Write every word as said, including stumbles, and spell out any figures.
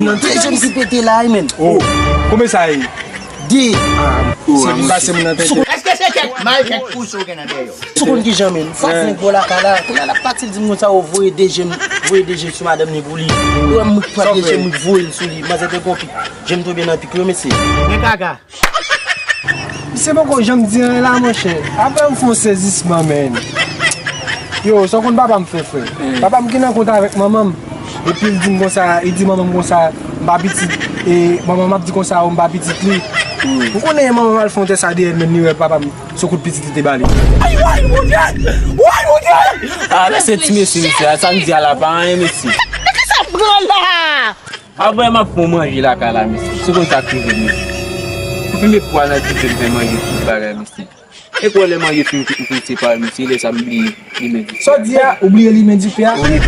Nan de je m ki pete la wi, men. Oh, konbyen sa ye? De. Se vin pase m nan tenten. Èske se kèk may, kèk kouch ou gen nan dèyè w? Sou konn kijan, men. Fòk nèg bò lakay la. Kounye a l ap pati, l di m konsa, o, voye de je m, voye de je sou madanm ni pou li. Ou wè m, m pran de je m, m voye l sou li. Manzè te gon pik. Je m tonbe nan pik yo, mesye. Men gaga. Misye poko janm di anyen la, monchè. Apre m fè yon sezisman, men. Yo, sa w konn papa m fè, frè? Papa m gen rankont avèk manman m. Epi l di m konsa, li di manman m konsa, m pa pitit, e manman m ap di konsa, o, m pa pitit li. Ou konnen manman m al fè yon tès A D N, men li wè papa m, se kout pitit li te ba li. Ay, ay, Bondye! Ay, Bondye! Ah, men se ti mesye, mesye, sa n di a la pa anyen, mesye. Men ki sa pran la? Apre m ap fè w manje lakay la, mesye. Se konsa k rive, mesye. Ou fin met pwa nan dife, m fè manje tout bagay, mesye. E pou lè manje fin, ou fin separe, mesye, lè sa m bliye limen dife. Sa w di a, ou bliye limen dife a? Wi.